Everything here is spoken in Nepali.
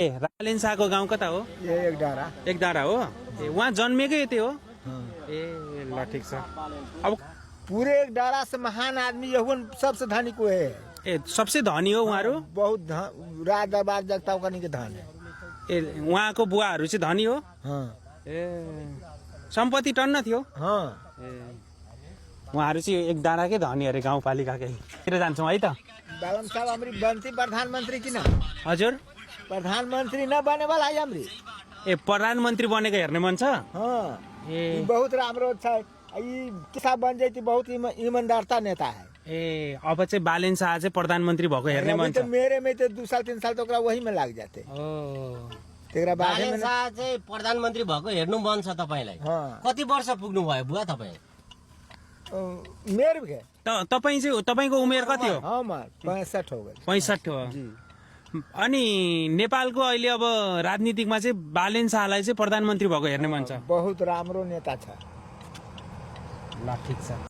ए बालेन शाहको गाउँ कता हो? ये एक डाँडा हो। ए वहाँ जन्मेकै यतै हो? ए ल ठीक छ। अब पूरे एक डारा से महान आदमी यहुन सबसे धनी को है। ए सबसे धनी हो उहाँहरू? बहुत राज दरबार जगता के धन है। ए उहाँको बुवाहरू चाहिँ धनी हो? हाँ ए सम्पत्ति टन्न थियो? हाँ ए उहाँहरू चाहिँ एक डाँडाकै धनी अरे गाउँपालिकाकै। तिर जान्छौँ है त? बालम साहब हमारी बनती प्रधानमंत्री की ना, हजुर प्रधानमंत्री न बने वाला है हमारी। ए प्रधानमन्त्री बनेको हेर्ने मन छ? हाँ ए बहुत राम्रो छ। किसा बन जाती बहुत ईमानदारता नेता है। ए अब चाहिँ बालेन शाह चाहिँ प्रधानमन्त्री भएको हेर्ने मन छ? तो मेरे में तो 2 साल 3 साल तो वही में लग जाते। तेरा बारे में चाहिँ प्रधानमन्त्री भएको हेर्नु मन छ तपाईलाई? हाँ कति वर्ष पुग्नु भयो बुवा तपाईँ? मेरे के तपाईँको उमेर कति हो? हाँ मार 65 हो गए। 65 हो। अनि नेपालको अहिले अब राजनीतिकमा चाहिँ बालेन शाहलाई चाहिँ प्रधानमन्त्री भएको हेर्ने मन छ? बहुत राम्रो नेता छ। ल ठीक छ।